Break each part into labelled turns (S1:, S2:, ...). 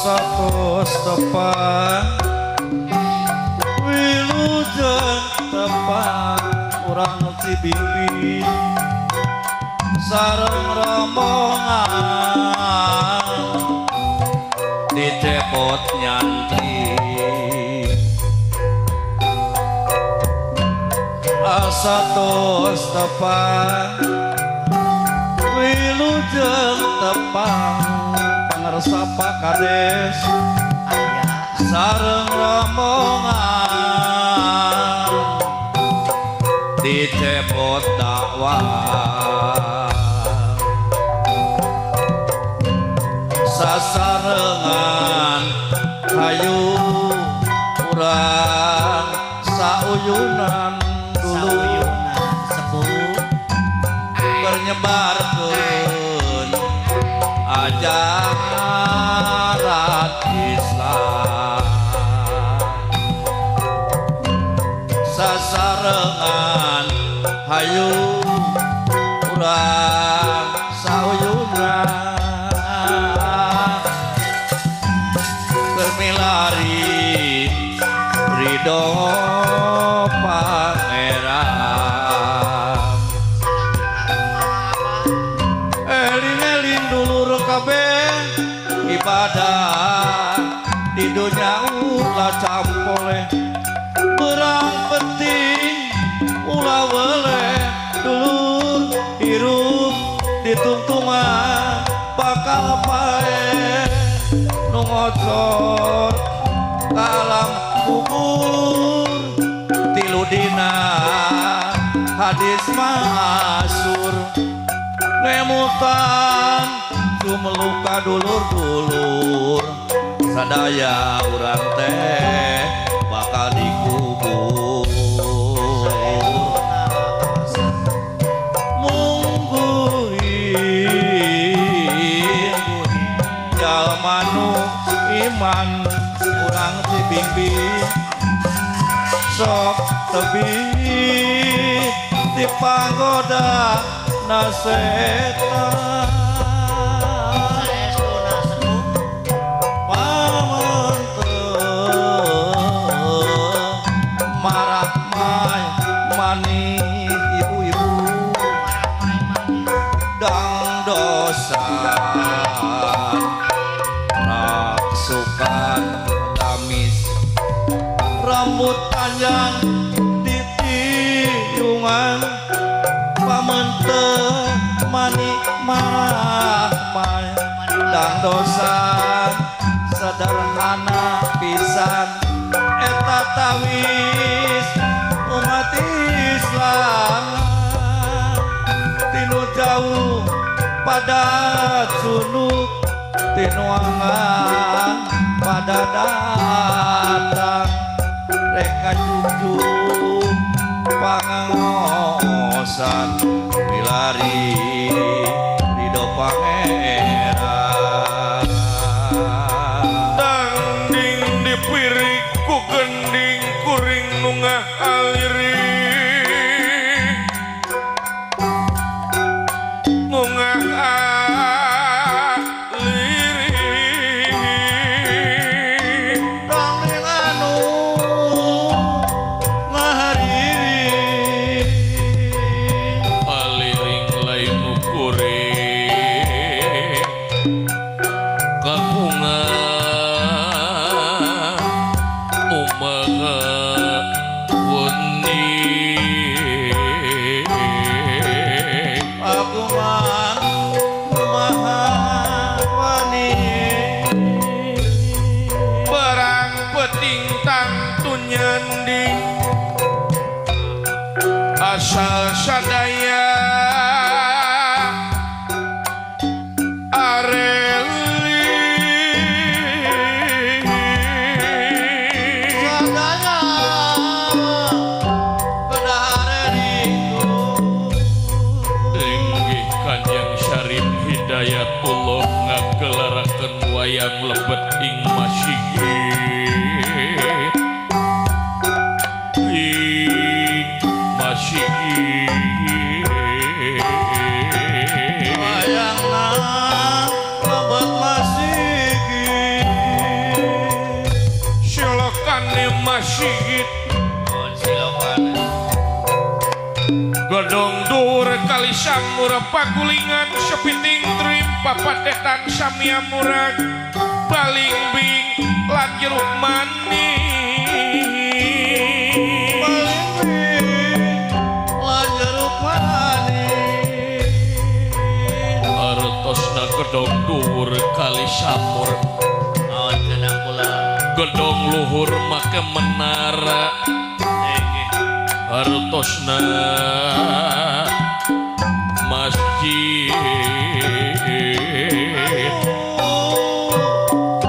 S1: Asa tos tepang wilujeng tepang urang Cibingbing sareng rombongan dicepot nyantri. Asa tos tepang wilujeng tepang pangersa Pak Kades sareng rombongan dicepot dakwah sasarengan hayu urang sauyunan dulu bernyebarkeun ajaran Islam sasarengan hayu urang sauyunan milari ridho Pangeran. Eling-eling dulur kabeh ibadah di dunya ulah campoleh berang penting ulah weleh dulur hirup ditungtungan bakal paeh nu ngocor kalam kubur tilu dina hadis masur ngemutan sumeluka dulur-dulur sadaya urang teh bakal dikubur. Mungguhin jalma nu iman urang Cibingbing sok tebi dipanggoda na setan pamente marah mai mani ibu-ibu dang dosa naksukan gamis rambut panjang titiungan pamente mani marah mai dang dosa sederhana pisan eta tawis umat Islam tinu jauh pada cunuk tinuangan pada datang reka jujur pangangosan milari ridho Pangeran.
S2: Dangding dipirik ku gending kuring nungah aliri nungah aliri
S1: Dangding anu ngahariri
S2: aliring lain kuring kakungan umaha weni
S1: Agungan maha wani
S2: perang peting tangtu nyanding asal sadaya areli
S1: sadaya kedah
S2: inggih Kanjeng Syarif Hidayatullah ngagelaraken wayang lebet ing masjid ing masjid
S1: wayangna lebet masjid.
S2: samur pagulingan sepiting trim papatetan samia murag balingbing lan jeruk manis
S1: balingbing lan jeruk manis
S2: artosna gedong dhuwur kali samur
S1: naon cenah kula
S2: gedong luhur make menara artosna masjid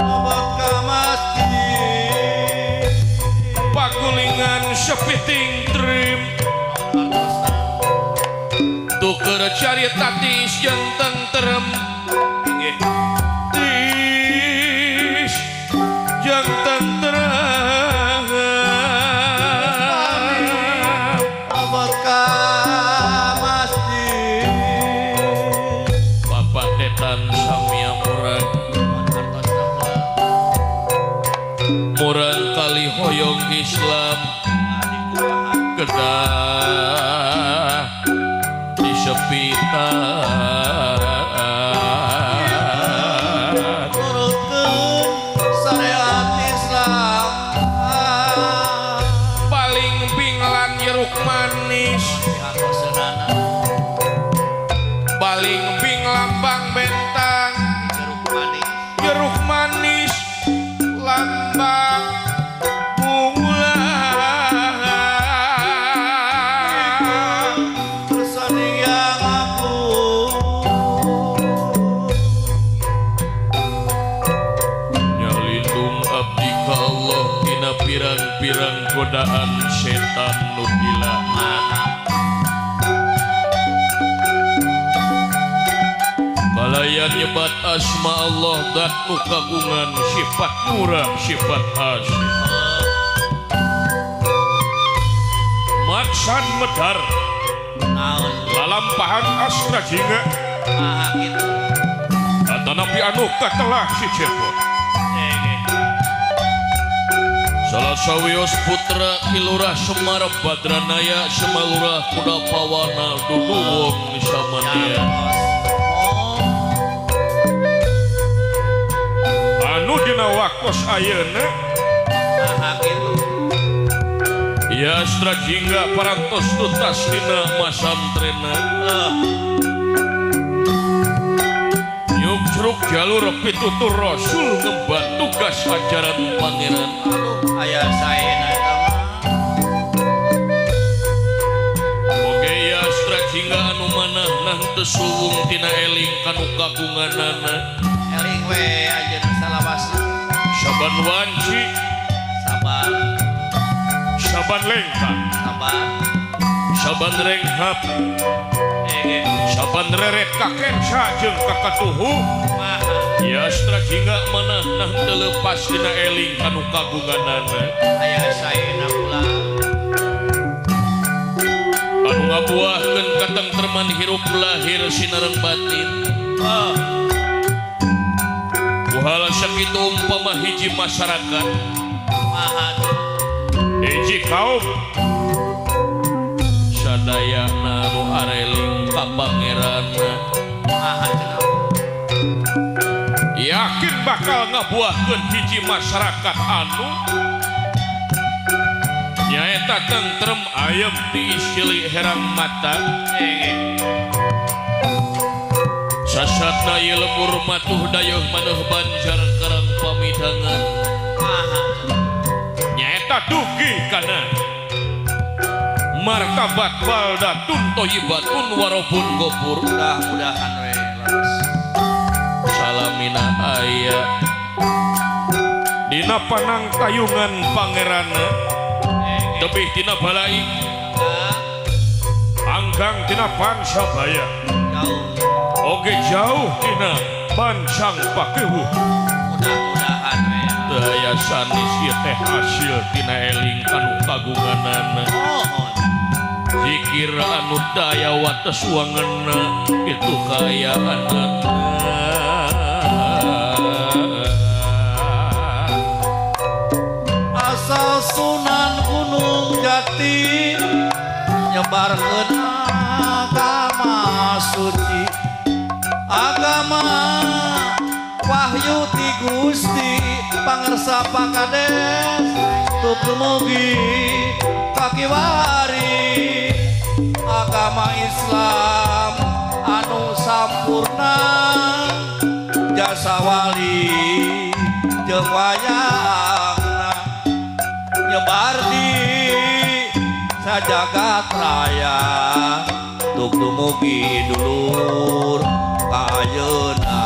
S1: obat ka masjid
S2: pagulingan sepiting trim tuker carita tiis jeung tentrem
S1: nggih
S2: tiis jeung tentrem
S1: obat ka masjid
S2: papatetan samia murag murang kali hoyong Islam kedah disepitan
S1: nurutkeun syariat Islam
S2: paling bing lan jeruk manis
S1: dihartoseunana
S2: baling bing lambang bentang
S1: jeruk manis
S2: jeruk manis lambang bulan
S1: bersanding yang aku
S2: nyalindung abdi ka Allah tina pirang-pirang godaan setan nu dilaknat kalayan nyebat asma Allah dat nu kagungan sifat murah sifat asih maksan medar
S1: naon
S2: lalampahan astra jingga
S1: maha kitu
S2: atanapi anu katelah si cepot salah sawios putra Kilurah Semar Badranaya Semalurah Kuda Pawana Duduwong Samania anu dina waktos ayeuna
S1: maha kitu
S2: ya astra jingga parantos tuntas dina masantrena nyuksruk jalur pitutur rasul ngemban tugas ajaran pangeran
S1: aduh aya saena eta mah
S2: oge ya astra jingga anu manah nah teu suwung tina eling kanu kagunganana
S1: eling we anjeunna salawasna
S2: saban wanci
S1: sabar
S2: saban lengkah
S1: sabar
S2: saban renghap saban reret kakensa jeung kakatuhu
S1: maha
S2: ya astra jingga manah nah teu leupas tina eling kanu kagunganana
S1: aya saena pula
S2: anu ngabuahkeun katengtreman hirup lahir sinareng batin
S1: oh
S2: kuhal sakitu umpama hiji masyarakat
S1: maha
S2: hiji kaum sadayana nu areling ka pangeranna
S1: maha cenah
S2: yakin bakal ngabuahkeun hiji masyarakat anu nyaeta tentrem ayem diisili herang mata sasatna ieu lembur matuh dayeuh maneuh banjar karang pamidangan
S1: maha
S2: nyaeta dugi kana martabat baldatun thayyibatun warabun ghafur
S1: mudah-mudahan we leres
S2: salamina aya dina panangtayungan pangeranna tebih tina balai anggang tina pansabaya
S1: jauh
S2: oge jauh tina bancang pakewu
S1: mudah-mudahan we
S2: teu aya sanes ieu teh hasil tina eling kanu kagunganana
S1: mohon
S2: zikir anu daya wates wangenna itu kaayaanana
S1: asal Sunan Gunung Jati nyebarkeun agama Agama wahyu ti Gusti pangersa Pakades tuk dumugi kakiwari agama Islam anu sampurna jasa wali jeung wayangna nyebar di sajagat raya tuk dumugi dulur kayeuna.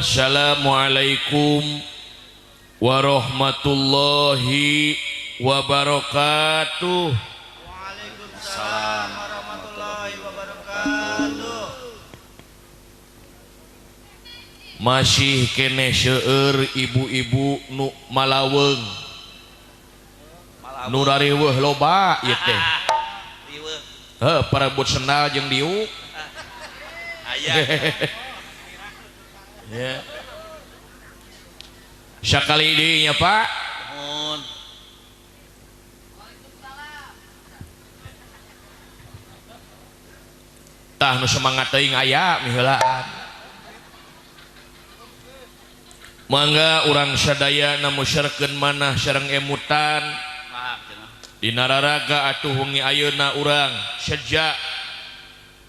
S2: Assalamualaikum warahmatullahi wabarakatuh.
S1: Waalaikumsalam warahmatullahi wabarakatuh.
S2: Masih kene seueur ibu-ibu nu malaweung. Nu rariweuh loba ieu teh. Heuh, parebut sendal jeung diuk.
S1: Aya.
S2: Ya. Sakali deui nya Pak.
S1: Nuhun.
S2: Tah nu semangat teuing aya miheulaan. Mangga urang sadaya namusarkeun manah sareng emutan. Dina raraga atuh wengi ayeuna urang seja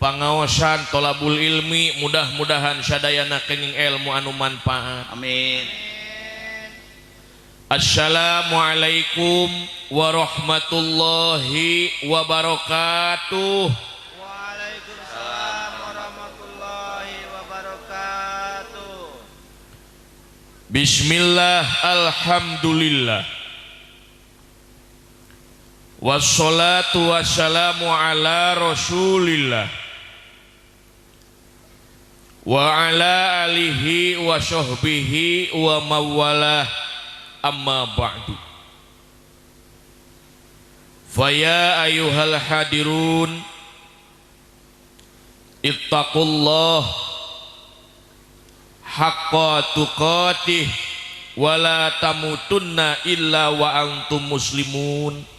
S2: pangaosan tolabul ilmi, mudah-mudahan sadayana kenging ilmu anu manfaat.
S1: Amin.
S2: Assalamualaikum warahmatullahi wabarakatuh.
S3: Waalaikumsalam warahmatullahi wabarakatuh.
S2: Bismillah, alhamdulillah, wassalatu wassalamu ala rasulillah wa ala alihi wa sahbihi wa mawalah, amma ba'du. Faya ayyuhal hadirun, ittaqullah haqqa tuqatih wa la tamutunna illa wa antum muslimun.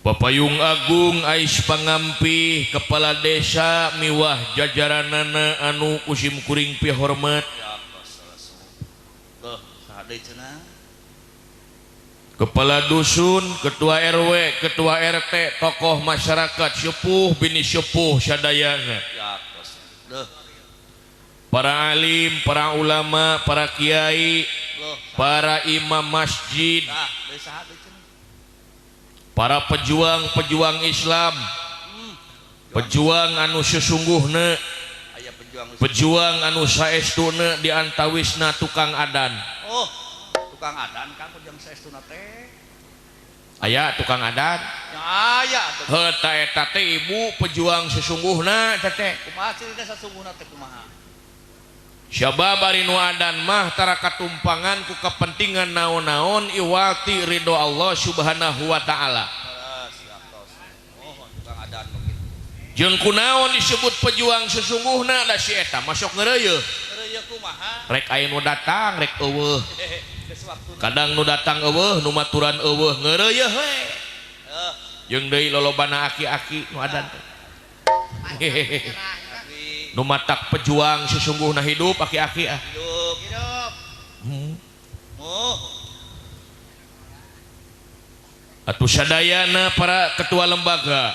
S2: Papayung Agung Ais Pangampih Kepala Desa miwah jajaranana anu kusim kuring pihormat. Kepala Dusun, Ketua RW, Ketua RT, tokoh masyarakat sepuh bini sepuh sadayana. Para alim, para ulama, para kiai, para imam masjid, para pejuang-pejuang Islam, pejuang anu sesungguhna, pejuang anu saestuna di antawisna tukang adan.
S1: Oh, tukang adan kan pejuang saestuna teh.
S2: Aya tukang adan?
S1: Ya aya atuh.
S2: Heuh, ta eta teh ibu pejuang sesungguhna eta teh.
S1: Kumaha cirina sesungguhna teh kumaha?
S2: Syabab ari nu adan mah tara katumpangan ku kepentingan naon-naon iwati ridho Allah Subhanahu wa taala. Jeung kunaon disebut pejuang sesungguhna da si eta masuk ngeureuyeung.
S1: Ngeureuyeung kumaha?
S2: Rek aya nu datang rek eueuh. Kadang nu datang eueuh, nu maturan eueuh, ngeureuyeung we. Jeung deui lolobana aki-aki nu adan teh. Nu matak pejuang sesungguhna hidup aki-aki ah.
S1: Hidup. Hidup.
S2: Atuh sadayana para ketua lembaga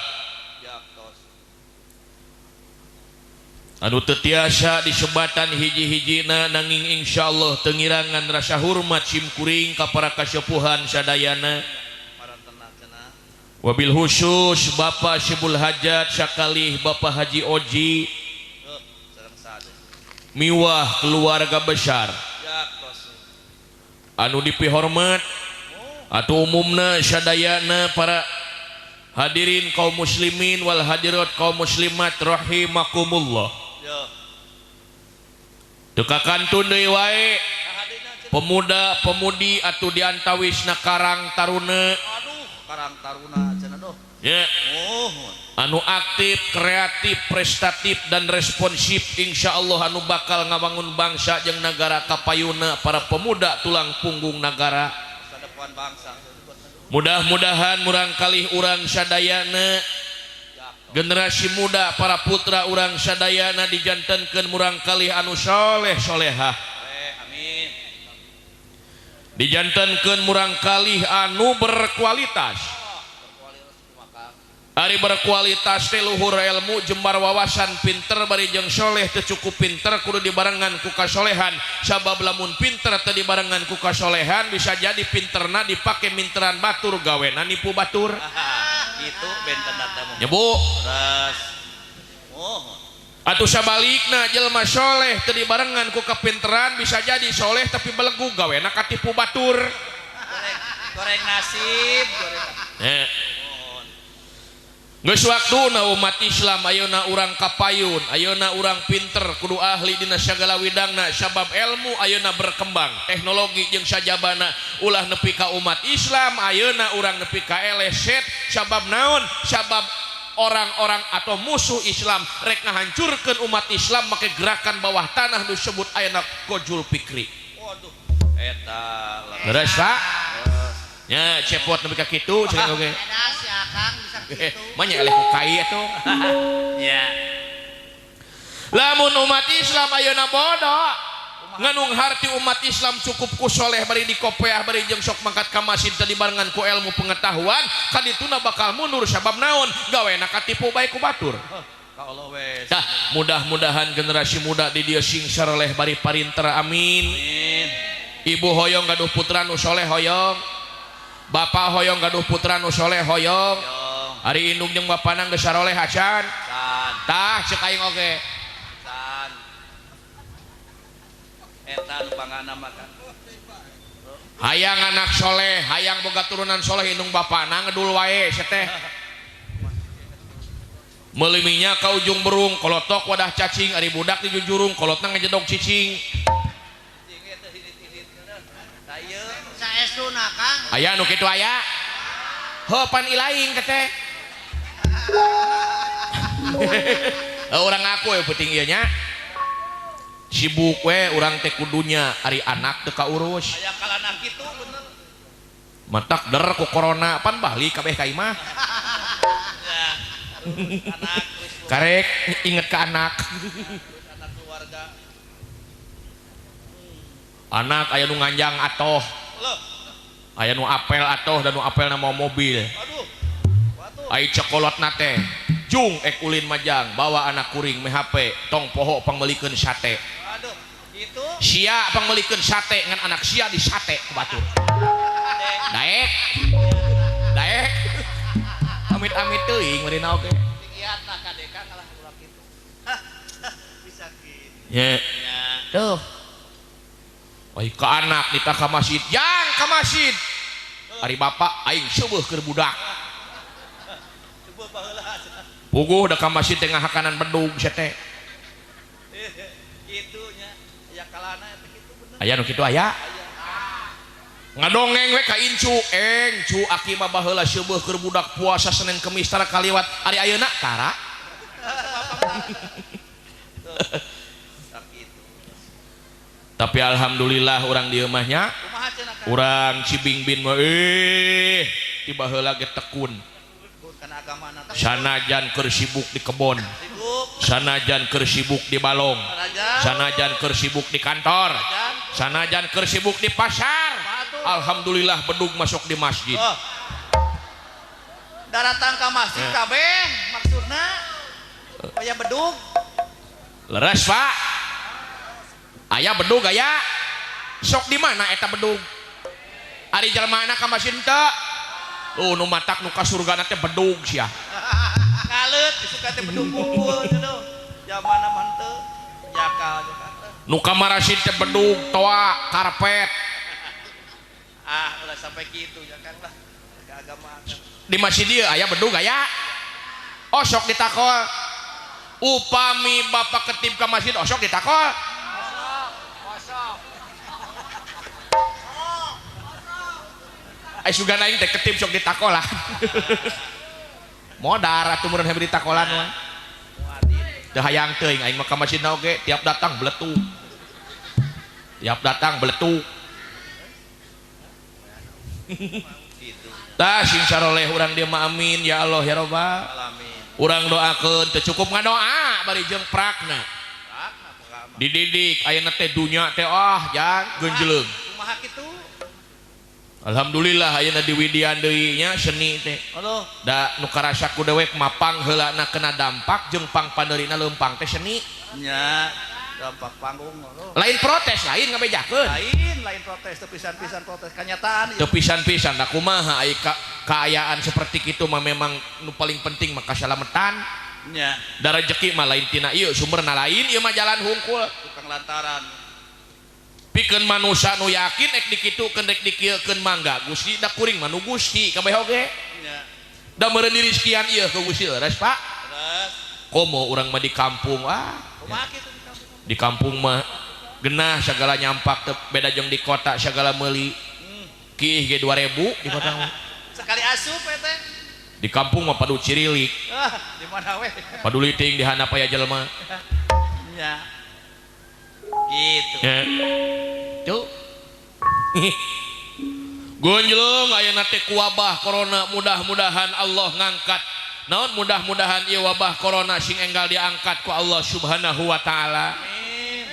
S2: anu teu tiasa disebatan hiji-hijina, nanging insyaallah teu ngirangan rasa hormat sim kuring ka para kasepuhan sadayana. Wabil khusus Bapak Syibul Hajat sakalih Bapak Haji Oji miwah keluarga besar anu dipihormat Atau umumna sadayana para hadirin kaum muslimin wal hadirat kaum muslimat rahimakumullah. Teu kakantun deui wae pemuda pemudi atuh diantawisna Karang Taruna.
S1: Aduh, Karang Taruna cenah doh.
S2: Ya. Anu aktif, kreatif, prestatif dan responsif insyaallah anu bakal ngabangun bangsa jeung nagara kapayuna para pemuda tulang punggung nagara. Mudah-mudahan murangkalih urang sadayana generasi muda para putra urang sadayana dijantenkeun murangkalih anu soleh solehah.
S1: Amin.
S2: Dijantenkeun murangkalih anu berkualitas. Ari berkualitas teh luhur ilmu jembar wawasan pinter bari jeung soleh teu cukup pinter kudu dibarengan ku kasolehan sabab lamun pinter teu dibarengan ku kasolehan bisa jadi pinterna dipake minteran batur gawena nipu batur.
S1: Itu benten teh
S2: nya Bu.
S1: Terus. Oh.
S2: Atuh sabalikna jelema soleh teu dibarengan ku kapinteran bisa jadi soleh tapi belegu gawena katipu batur.
S1: Goreng nasib, goreng.
S2: Geus waktuna umat Islam ayeuna urang kapayun, ayeuna urang pinter kudu ahli dina sagala widangna sabab ilmu ayeuna berkembang, teknologi jeung sajabana ulah nepi ka umat Islam ayeuna urang nepi ka eleset sabab naon? Sabab orang-orang atau musuh Islam rek ngahancurkeun umat Islam make gerakan bawah tanah nu disebut ayeuna Gojul Fikri.
S1: Waduh, eta
S2: leres Pak. Nya cepot nepi ka kitu cenah oge. Manya eleh ku kai atuh.
S1: Nya.
S2: Lamun umat Islam ayeuna bodoh, nganung harti umat Islam cukup ku soleh bari dikopeah bari jeung sok mangkat ka masjid teu dibarengan ku ilmu pengetahuan, kadituna bakal mundur sabab naon? Gawena katipu bae ku batur.
S1: Ka Allah we.
S2: Tah, mudah-mudahan generasi muda di dieu sing saroleh bari parinter amin.
S1: Amin.
S2: Ibu hoyong gaduh putra nu soleh hoyong. Bapak hoyong gaduh putra nu soleh hoyong. Ari indung jeung bapana geus saroleh acan. Tah ceuk aing oge.
S1: Can. Eta nu pangana makan.
S2: Hayang anak soleh, hayang boga turunan soleh indung bapana ngedul wae sia teh. Meuli minyak ka ujung berung, kolotok wadah cacing, ari budak di jujurung, kolotna ngejedog cicing.
S3: Saestuna Kang.
S2: Aya nu kitu aya. Heuh pan ilaing teh teh. Urang ngaku ya penting ieu nya. Sibuk we urang teh kudunya ari anak teu kaurus.
S1: Aya kalana kitu bener.
S2: Matak der ku corona pan balik kabeh ka imah.
S1: Anak
S2: karek inget ke anak.
S1: Anak keluarga.
S2: Anak aya nu nganjang atoh. Aya nu apel atoh dan nu apelna mau mobil.
S1: Aduh.
S2: Ai cokolotna teh jung ek ulin majang bawa anak kuring meh HP tong poho pangmeulikeun sate.
S1: Aduh, gitu.
S2: Sia pangmeulikeun sate ngan anak sia di sate ku batur. Daek. Daek. Amit-amit teuing meureunna oge.
S1: Giatna kadeka kalah ulah kitu. Bisa kitu.
S2: Nya. Tuh. Ai ka anak ditah ka masjid, jang ka masjid. Ari bapak aing seueuh keur budak. Puguh da ka masjid teh ngahakanan bedug sia teh.
S1: Kitu nya, aya kalana eta kitu bener.
S2: Aya nu kitu aya. Ngadongeng we ka incu, eng cu aki mah baheula seueuh keur budak puasa Senin Kemis tara kaliwat, ari ayeuna tara. Tapi alhamdulillah urang dieu mah nya. Urang Cibingbin mah tiba heula ge tekun. Sanajan keur sibuk di kebon, sanajan keur sibuk di balong, sanajan keur sibuk di kantor, sanajan keur sibuk di pasar, alhamdulillah bedug masuk di masjid.
S1: Daratang ka masjid kabeh maksudna aya bedug.
S2: Leres Pak. Aya bedug aya. Sok di mana eta bedug? Ari jelema ka masjid teu? Oh, nu matak nu ka surgana teh bedug sia.
S1: Ngaleut disuka teh bedug kumpul cenah. Jamana mah teu jakal teh.
S2: Nu ka marasid teh bedug toa karpet.
S1: Ah, Ulah sampai kitu ya kan lah. Keagamaan.
S2: Di masjid ieu aya bedug aya. Osok ditakol. Upami bapak ketib ka masjid osok ditakol.
S3: Osok.
S2: Ai sugan aing teh ketib sok ditakol lah. Modar atuh meureun hebe ditakolan mah. Teu hayang teuing aing mah ka masjidna oge tiap datang beletuk. Tiap datang beletuk. Tah sing saroleh urang dieu mah amin ya Allah ya Rabbal alamin. Urang doakeun teu cukup ngadoa bari jeung prakna. Dididik ayeuna teh dunya teh ah jang geunjleung.
S1: Kumaha kitu?
S2: Alhamdulillah ayeuna diwidian deui nya seni teh. Da nu karasa ku dewek mapang heulana kena dampak jeung pangpaneurina leumpang teh seni.
S1: Nya dampak panggung
S2: lain protes lain ngabejakeun.
S1: Lain protes teu pisan-pisan protes kanyataan.
S2: Teu pisan-pisan da kumaha ai kaayaan seperti kitu mah memang nu paling penting mah kasalametan.
S1: Nya.
S2: Da rejeki mah lain tina ieu sumberna lain ieu mah jalan hungkul.
S1: Tukang lantaran.
S2: Pikeun manusa nu yakin ek dikitukeun rek dikieukeun mangga Gusti da kuring mah nu Gusti kabeh oge.
S1: Nya.
S2: Da meureun diriskian ieu ku Gusti leres Pak.
S1: Leres.
S2: Komo urang mah di kampung ah.
S1: Kumaha kitu di kampung?
S2: Di kampung mah genah segala nyampak teu beda jeung di kota segala meuli. Kiih ge 2000 di kota mah.
S1: Sekali asup teh.
S2: Di kampung mah padu cirilik.
S1: Ah, di mana we?
S2: Paduli ting di handap aya jelema.
S1: Nya. Gitu.
S2: Ya. Tuh. Gonjlong ayeuna teh ku wabah corona mudah-mudahan Allah ngangkat. Naon mudah-mudahan ieu wabah corona sing enggal diangkat ku Allah Subhanahu wa taala.
S1: Amin.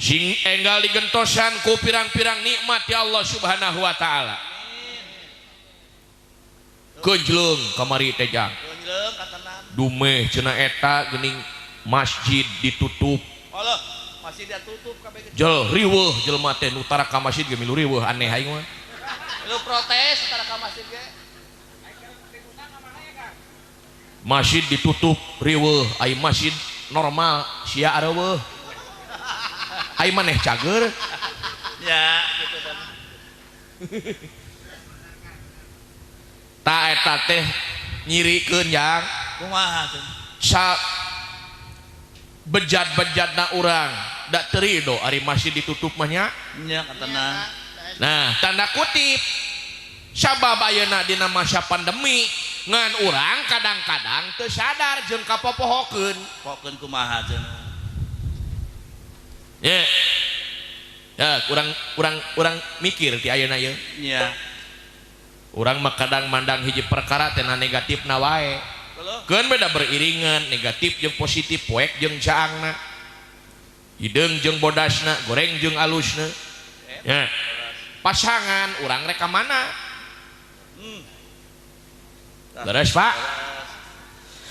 S2: Sing enggal digentosan ku pirang-pirang nikmat ya Allah Subhanahu wa taala. Gonjlong kamari teh jang.
S1: Gonjlong katenan.
S2: Dumeh cenah eta geuning masjid ditutup.
S1: Allah, masjid ditutup kabeh.
S2: Jel riweuh jelema teh nu tara ka masjid ge milu riweuh aneh aing mah.
S1: Lu protes tara ka masjid ge.
S2: Masjid ditutup riweuh, ai masjid normal sia areuweuh. Ai maneh cager.
S1: Ya, gitu dan.
S2: Ta eta teh nyirikeun jang.
S1: Kumaha tuh?
S2: Sa bejat-bejatna urang da teu rido ari masjid ditutup mah nya.
S1: Nya katana.
S2: Nah, tanda kutip sabab ayeuna dina masa pandemi ngan urang kadang-kadang teu sadar jeung kapopohokeun.
S1: Pohokeun kumaha cenah?
S2: Ya. Ya, urang mikir ti ayeuna ieu.
S1: Nya.
S2: Urang mah kadang mandang hiji perkara teh negatifna wae. Keun beda beriringan negatif jeung positif, poek jeung caangna. Hideung jeung bodasna, goreng jeung alusna. Ya. Pasangan urang rek ka mana? Leres Pak.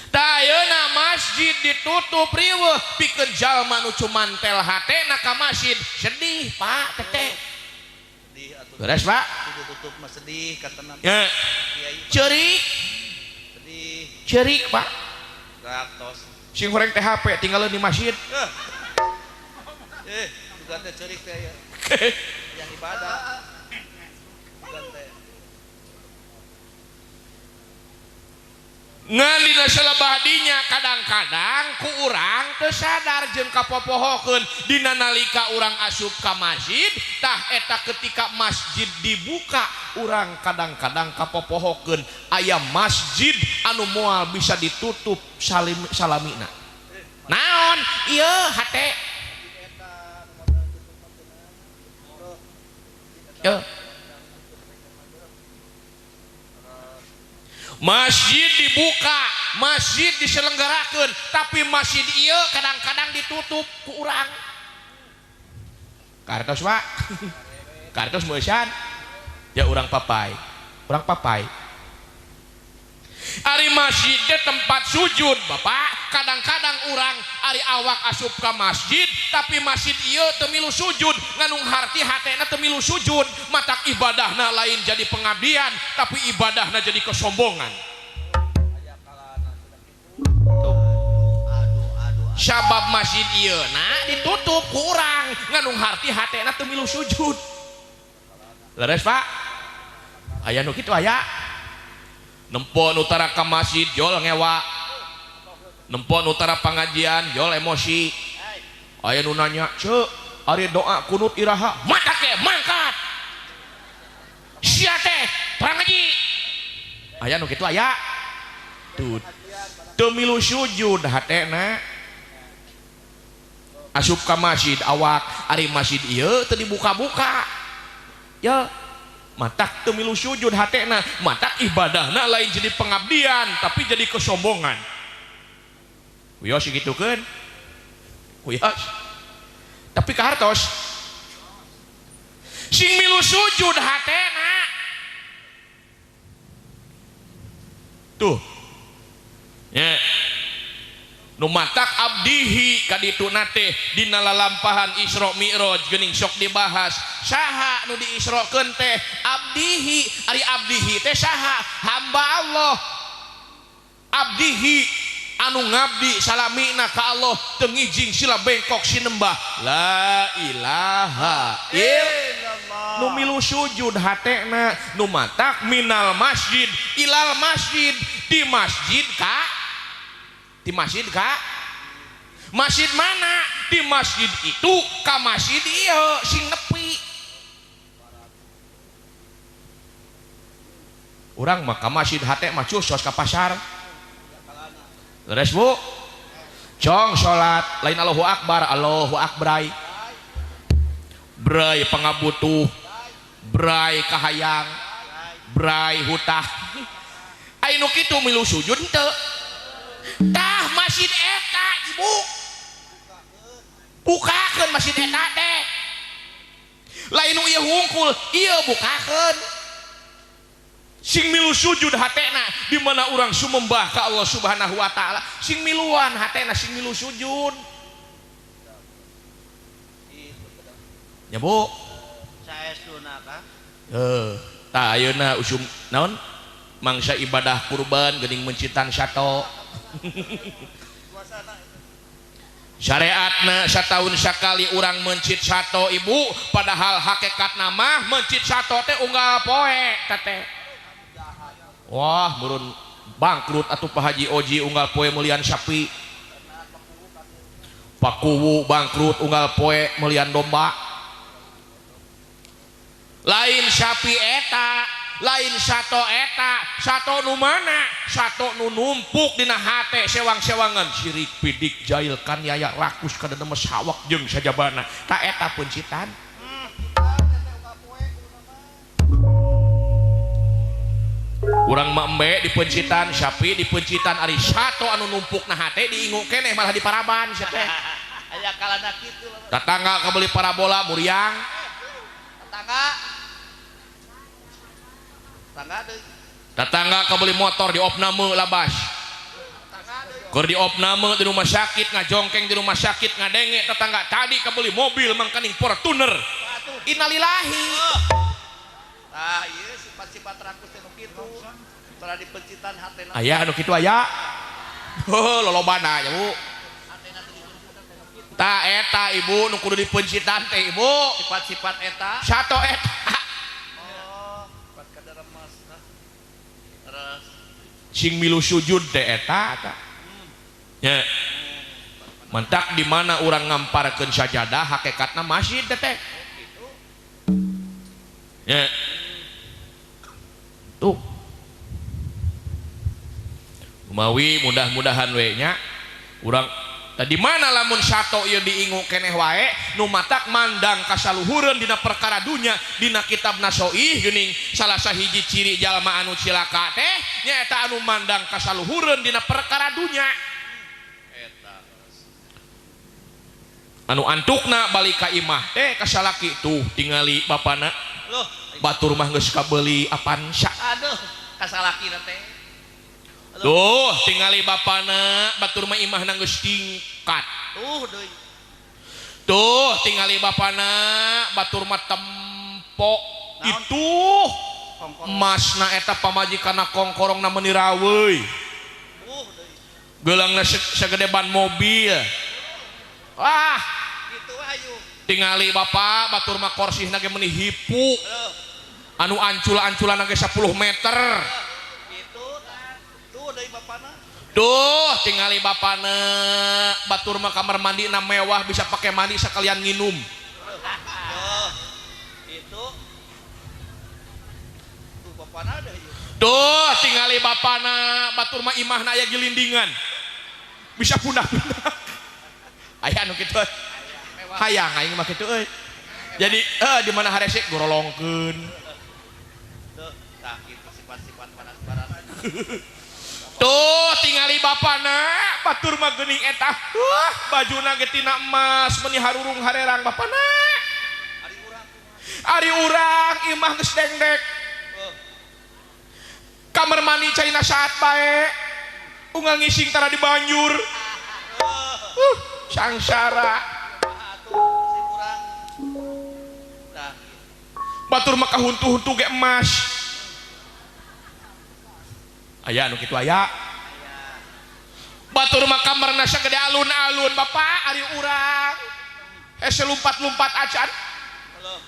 S2: Tah ayeuna masjid ditutup riweuh pikeun jalma nu cumantel hatena ka masjid sedih Pak teteh. Leres Pak.
S1: Ditutup mah sedih katenan.
S2: Ya. Ceurik.
S1: Sedih.
S2: Ceurik Pak.
S1: Ratos.
S2: Sing horeng teh HP tinggalin di masjid.
S1: Bukan teh ceurik teh ya. Yang ibadah. Bukan teh.
S2: Ngan dina salebahdinya kadang-kadang ku urang teu sadar jeung kapopohokeun dina nalika urang asup ka masjid tah eta ketika masjid dibuka urang kadang-kadang kapopohokeun aya masjid anu moal bisa ditutup salim salamina. Naon ieu hate? Yeuh. Masjid dibuka, masjid diselenggarakan, tapi masjid ieu kadang-kadang ditutup ku urang. Kartos Pak. Kartos meusan. Ya urang papai. Urang papai. Ari masjid teh tempat sujud, Bapak. Kadang-kadang urang ari awak asup ka masjid, tapi masjid ieu teu milu sujud, nganung harti hatena teu milu sujud, matak ibadahna lain jadi pengabdian, tapi ibadahna jadi kesombongan. Sabab masjid ieu na ditutup ku urang, nganung harti hatena teu milu sujud. Leres Pak? Aya nu kitu aya. Nempo nu tara ka masjid jol ngewa. Nempo nu tara pangajian jol emosi. Aya nu nanya, "Ceu, ari doa kunut iraha?" Mata ke mangkat. Sia teh terang ngaji. Aya nu kitu aya. Tuh. Teu milu sujud hatena. Asup ka masjid awak, ari masjid ieu teu dibuka-buka. Ya, matak teu milu sujud hatena, matak ibadahna lain jadi pengabdian tapi jadi kesombongan. Wios gitukeun. Wios. Tapi kahartos. Sing milu sujud hatena. Tuh. Ya. Nu matak abdihi kadituna teh dina lalampahan Isra Mi'raj geuning sok dibahas. Saha nu diisrokeun teh? Abdihi. Ari abdihi teh saha? Hamba Allah. Abdihi anu ngabdi salamina ka Allah teu ngijing sila bengkok sinembah. La ilaha illallah. Nu milu sujud hatena, nu matak minal masjid ilal masjid, di masjid ka di masjid ka masjid mana? Di masjid itu ka masjid ieu sing nepi. Urang mah ka masjid hate mah cusos ka pasar. Leres Bu? Cong salat lain Allahu Akbar, Allahu Akbar. Bray pangabutuh, bray kahayang, bray hutah. Ai nu kitu milu sujud teu. Tah masjid eta ibu. Bukakeun masjid eta teh. Lain nu ieu hungkul, ieu bukakeun. Sing milu sujud hatena di mana urang sumembah ka Allah Subhanahu wa taala, sing miluan hatena sing milu sujud. Ya Bu.
S1: Saestuna ka?
S2: Heuh, tah ayeuna usum naon? Mangsa ibadah kurban geuning mencitan sato. Syariatna satahun sakali urang mencit sato ibu, padahal hakikatna mah mencit sato teh unggal poe teh. Wah, meureun bangkrut atuh Pak Haji Oji unggal poe meulian sapi. Pak Kuwu bangkrut unggal poe meulian domba. Lain sapi eta, lain sato eta, sato nu mana? Sato nu numpuk dina hate sewang-sewangan sirik pidik jail kaniaya rakus kadenemes hawak jeung sajabana. Ta eta peuncitan. Urang mah embe dipencitan, sapi dipencitan, ari sato anu numpuk na hate diingu keneh malah diparaban sia teh.
S1: Aya kalana kitu.
S2: Tetangga kabeli parabola muriang.
S1: Tetangga. Tetangga deui.
S2: Tetangga kabeli motor di opname labas. Keur di opname di rumah sakit ngajongkeng di rumah sakit ngadenge tetangga tadi kabeli mobil mangkaning Fortuner. Innalillahi.
S1: Tah ieu sifat-sifat rakus teh nu kitu. Tara dipencitan hatena.
S2: Aya anu kitu aya. Heuh lolobana ya Bu. Tah eta ibu nu kudu dipencitan teh ibu.
S1: Sifat-sifat eta.
S2: Sato eta.
S1: Oh, sifat kaderemes. Terus
S2: sing milu sujud teh eta ta. Nya. Mentak di mana urang ngamparkeun sajadah hakikatna masjid teh. Ya. Tuh. Mawi mudah-mudahan we nya urang tadi mana lamun sato ieu diingu keneh wae nu matak mandang kasaluhureun dina perkara dunya dina kitab Nasoih geuning salah sahiji ciri jalma anu cilaka teh nyaeta anu mandang kasaluhureun dina perkara dunya.
S1: Eta
S2: anu antukna balik ka imah teh kasalaki tuh tingali bapana.
S1: Loh,
S2: batur mah geus kabeuli Avanza.
S1: Aduh, kasalakina teh.
S2: Tuh, tingali bapana batur mah imahna geus tingkat.
S1: Tuh deui.
S2: Tuh, tingali bapana batur mah tempo. Itu emasna eta pamajikanna kongkorongna meuni raweuy.
S1: Tuh deui.
S2: Geulangna sagede ban mobil. Wah,
S1: kitu ayu.
S2: Tingali bapak batur mah korsihna ge meuni hipu. Anu ancul-anculan ge 10 meter.
S1: Gitu tuh deui bapana.
S2: Duh, tingali bapana batur mah kamar mandi na mewah bisa pakai mandi sekalian nginum.
S1: Tuh, itu. Tuh bapana ada ieu.
S2: Duh, tingali bapana batur mah imahna aya gilindingan. Bisa pundak-pundak. Aya anu kitu. Hayang aing mah kitu euy. Jadi di mana harese gorolongkeun.
S1: Tuh, tah kitu sifat-sifat panas baran.
S2: Tuh tingali bapana batur mah geuning eta. Wah, bajuna ge tina emas meuni harurung harerang bapana.
S1: Ari urang.
S2: Ari urang imah geus dengdek. Kamar mandi caina saat bae. Unggal ngising tara di banjur. Sangsara. Batur mah kahuntu-huntu ge emas. Aya nu kitu aya. Batur mah kamarna sagede alun-alun bapak ari urang. Hese lumpat-lumpat acan.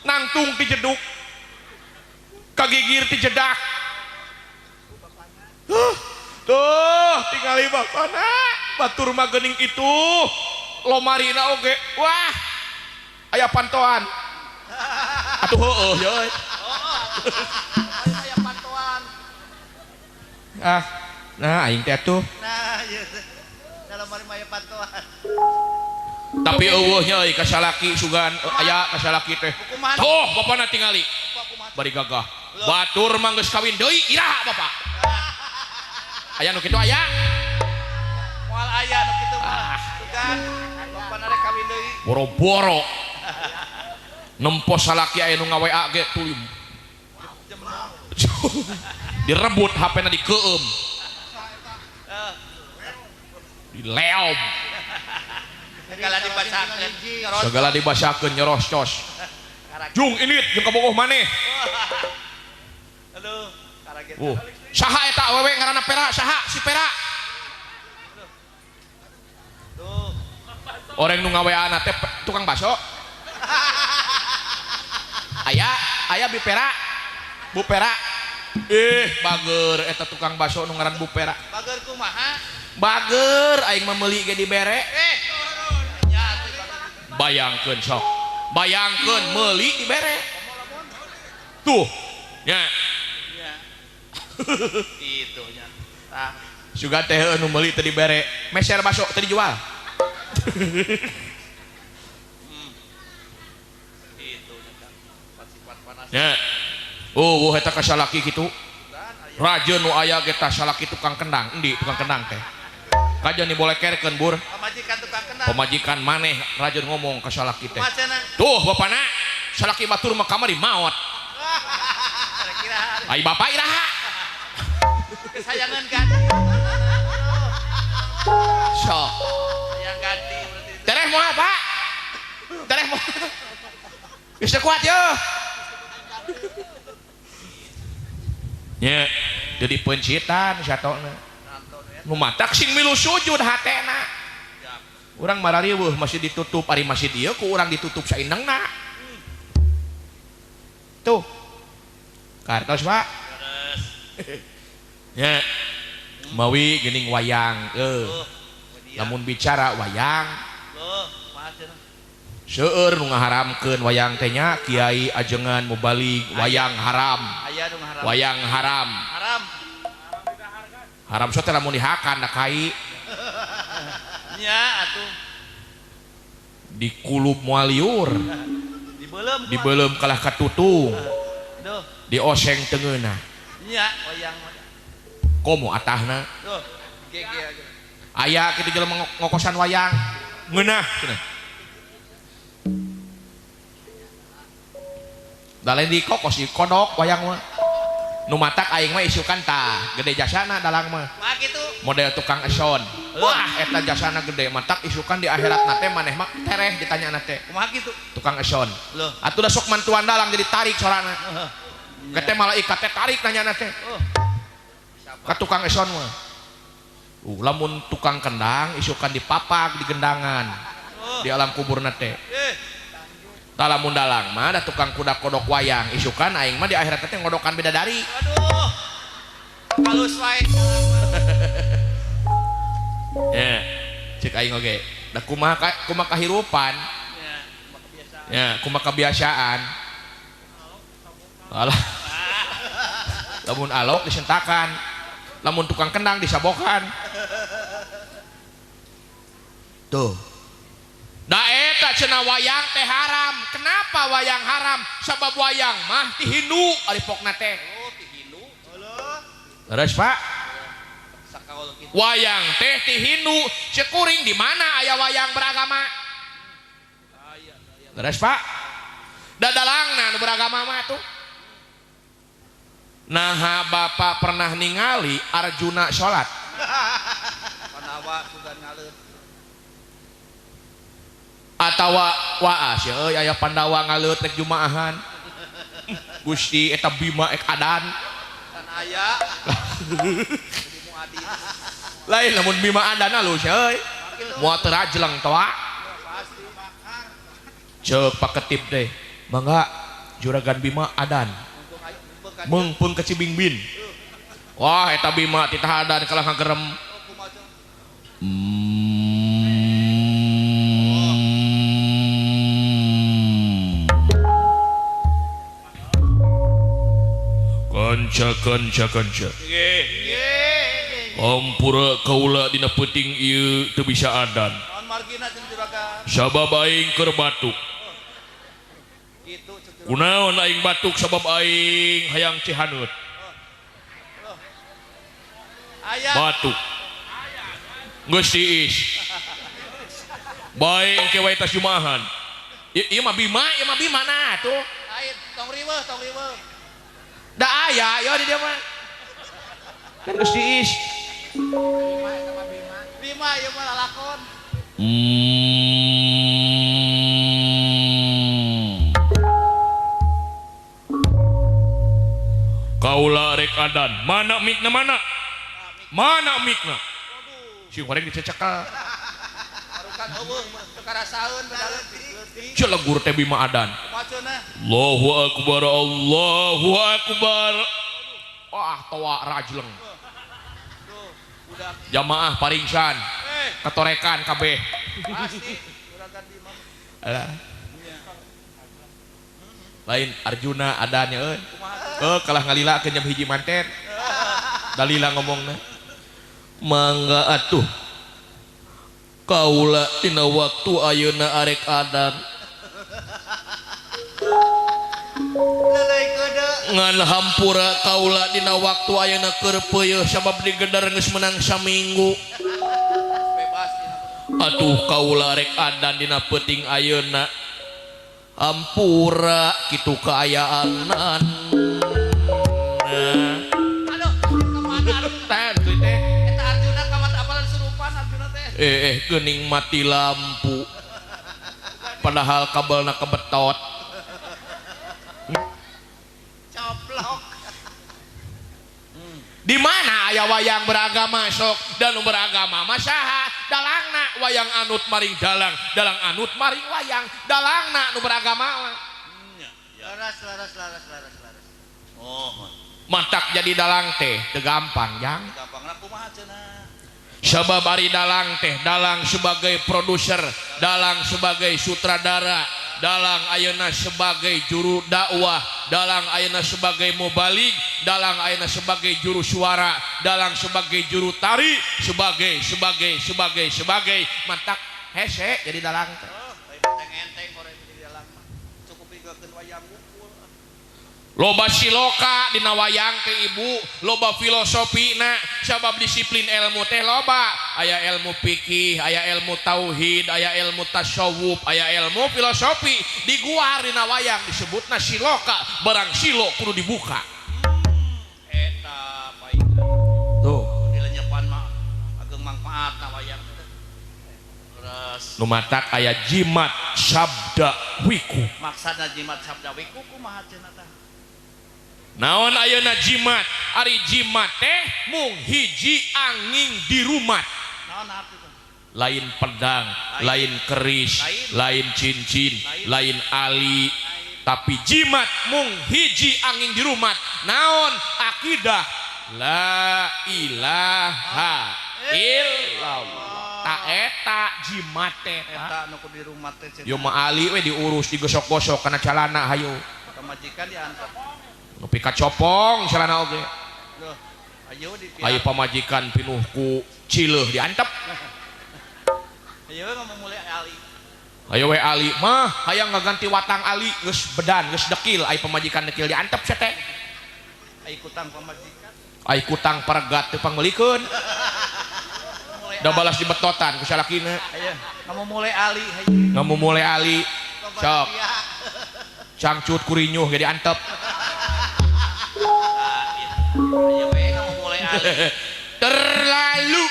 S2: Nangtung ti jeduk. Kagigir ti jedak. Tuh tingali bapana batur mah geuning itu lomarina oge. Wah. Aya pantoan. Atuh heueuh ye euy.
S1: Aya pantoan.
S2: Ah, nah aing teh atuh.
S1: Nah, ieu teh. Dalam mari maya pantoan.
S2: Tapi eueuh nya euy ka salaki sugan aya ka salaki teh. Tuh bapana tingali. Bari gagah. Batur mah geus kawin deui iraha bapak. Aya nu kitu aya?
S1: Moal aya nu kitu mah. Sugan bapana rek kawin deui.
S2: Boro-boro. Nempo salaki aya nu nga-WA ge tuluy. Direbut HP-na dikeum. Dileom.
S1: Segala dibacakeun.
S2: Segala dibacakeun nyeroscos. Jung init jeung kabogoh maneh.
S1: Aduh, karaget.
S2: Saha eta awewe ngaranna Pera? Saha si Pera?
S1: Tuh.
S2: Orang nu nga-WA-na teh tukang baso. Aya, aya bi Pera. Bu Pera. Bager eta tukang baso nu ngaran Bu Pera.
S1: Bager kumaha?
S2: Bager aing mah meuli ge dibere. Bayangkeun sok. Bayangkeun meuli dibere. Tuh. Nya.
S1: Nya. Itu nya. Tah.
S2: Sugan teh nu meuli teu dibere, meser baso teu dijual.
S1: Itu nya. Sifat panas.
S2: Nya. Oh, eta ka salaki kitu. Raja nu aya ge tah salaki tukang kendang. Endi tukang kendang teh? Kajen dibolekerkeun bur.
S1: Pamajikan tukang kendang.
S2: Pamajikan maneh raja ngomong ka salaki teh. Tuh bapana, salaki batur mah kamari maot. Ai bapak iraha?
S1: Kesayangan ganti.
S2: Sok.
S1: Sayang ganti berarti.
S2: Tereh moal, Pak. Tereh moal. Geus teu kuat yeuh. Nya, jadi pencitan satona. Nu matak sing milu sujud hatena. Urang marariweuh masih ditutup ari masih dieu ku urang ditutup saindengna. Tuh. Kartos, Pak. Nya. Mawi geuning wayang Lamun bicara wayang. Seueur nu ngaharamkeun wayang teh nya kiai ajengan mubalig wayang haram. Wayang haram.
S1: Haram.
S2: Haram sok teh lamun dihakan da kai.
S1: Nya atuh.
S2: Dikulub moal liur.
S1: Dibeuleum.
S2: Dibeuleum kalah katutung.
S1: Duh.
S2: Dioseng teu ngeunah.
S1: Nya wayang.
S2: Komo atahna.
S1: Duh, gege aja.
S2: Aya kitu jelema ngokosan wayang. Ngeunah cenah. Da lain dikokos dikodok wayang mah. Nu matak aing mah isukan tah gede jasana dalang mah.
S1: Mah kitu.
S2: Model tukang eson. Wah, eta jasana gede matak isukan di akhirat nate maneh mah tereh ditanya nate.
S1: Kumaha kitu?
S2: Tukang eson.
S1: Loh.
S2: Atuh da sok mantuan dalang jadi tarik sorana. Kete malaikat teh tarik nanya nate. Ka tukang eson mah. Lamun tukang kendang isukan dipapak di gendangan. Di alam kubur nate. Tah lamun dalang mah da tukang kuda kodok wayang isukan aing mah di akhirat teh ngodokan bidadari.
S1: Aduh. Halus wae.
S2: Ya, cek aing oge. Da kumaha kumaha kahirupan.
S1: Ya, kumaha kebiasaan.
S2: Ya, kumaha kebiasaan. Alah. Lamun alok disentakan. Lamun tukang kendang disabokan. Tuh. Da eta cenah wayang teh haram. Kenapa wayang haram? Sabab wayang mah ti Hindu ari pokna teh.
S1: Oh, ti Hindu. Heuh.
S2: Leres, Pak. Wayang teh ti Hindu. Cekuring di mana aya wayang beragama? Leres, Pak. Da dalangna nu beragama mah tuh. Naha bapak pernah ningali Arjuna salat?
S1: Panawa sugan ngaleut.
S2: Atawa waas ya euy aya Pandawa ngaleut rek jumaahan. Gusti eta Bima ek adan.
S1: Can aya.
S2: Lain lamun Bima adan alus euy. Moal teu rajleng toa. Ceuk paketip teh. Mangga juragan Bima adan. Meungpeung ke Cibingbin. Wah eta Bima titah adan kalah ngagerem. Kanca kanca kanca. Ampura kaula dina peuting ieu teu bisa adan. Sabab aing keur batuk. Kunaon aing batuk sabab aing hayang cihaneut. Batuk. Geus tiis. Bae engke wae tas jumaahan. Ieu mah Bima, ieu mah Bima nah tuh.
S1: Tong riweuh, tong riweuh.
S2: Da aya ieu di dieu mah. Kan geus tiis.
S1: Bima ieu mah lalakon.
S2: Kaula rek adan, mana mikna mana? Mana mikna? Si goreng dicecekel.
S1: Barukan eueuh teu karasaeun leutik.
S2: Celegur teh Bima adan. Allahu akbar, Allahu akbar. Wah, toa rajleng. Jamaah paringsan. Ketorekan kabeh.
S1: Pasti juragan Bima.
S2: Alah. Lain Arjuna adannya euy. Kalah ngalila ke jam hiji manten. Dalila ngomongna. Mangga atuh. Kaula dina waktu ayeuna arek adan. Ngan hampura kaula dina waktu ayeuna keur peuyeih sabab digedar geus menang saminggu. Atuh kaula rek adan dina peuting ayeuna. Ampura kitu kaayaanan.
S1: Aduh, kemana Arjuna? Eta Arjuna kamana apalan surupan Arjuna teh?
S2: Geuning mati lampu. Padahal kabelna kebetot.
S1: Coplok.
S2: Di mana aya wayang beragama sok dan beragama mah saha? Dalangna wayang anut maring dalang, dalang anut maring wayang, dalangna nu beragama mah.
S1: Laras laras laras laras laras. Oh,
S2: mantak jadi dalang teh teu gampang jang.
S1: Gampangna kumaha cenah?
S2: Sabab ari dalang teh, dalang sebagai produser, dalang sebagai sutradara, dalang ayeuna sebagai juru dakwah, dalang ayeuna sebagai mubalig, dalang ayeuna sebagai juru suara, dalang sebagai juru tari, sebagai sebagai sebagai sebagai mantak hese jadi dalang teh.
S1: Enteng-enteng korek jadi dalang mah. Cukup digakeun wayang wungkul.
S2: Loba siloka dina wayang teh ibu, loba filosofina, sabab disiplin ilmu teh loba. Aya ilmu fikih, aya ilmu tauhid, aya ilmu tasawuf, aya ilmu filosofi. Diguar dina wayang disebutna siloka, barang silo kudu dibuka.
S1: Eta paingan.
S2: Tuh,
S1: dilenyepan mah ageng mangfaatna wayang teh. Terus
S2: nu matak aya jimat sabda wiku.
S1: Maksudna jimat sabda wiku kumaha cenah tah?
S2: Naon ayeuna jimat? Ari jimat teh mung hiji angin di rumat.
S1: Naon arti teh?
S2: Lain pedang, lain keris, lain cincin, lain ali, tapi jimat mung hiji angin di rumah. Naon akidah la ilaha illallah. Ta eta jimat teh
S1: eta nu kudu di rumah teh.
S2: Yo mah ali we diurus digosok-gosok kana calana hayu.
S1: Pamajikan diantar.
S2: Nepi ka copong calana oge.
S1: Loh, ayo di
S2: ayo pamajikan pinuh ku cileuh diantep.
S1: Ayo ngomong mulai ali.
S2: Ayo we ali mah hayang ngaganti watang ali geus bedan geus dekil ai pamajikan dekil diantep sia teh.
S1: Ai kutang pamajikan.
S2: Ai kutang paregat teu pangmeulikeun. Da balas dibetotan ku salakina.
S1: Ayo ngamu mulai ali hayu.
S2: Ngamu mulai ali. Sok. Cangcut kurinyuh ge diantep.
S1: Ayo we ngamu mulai ali.
S2: Terlalu.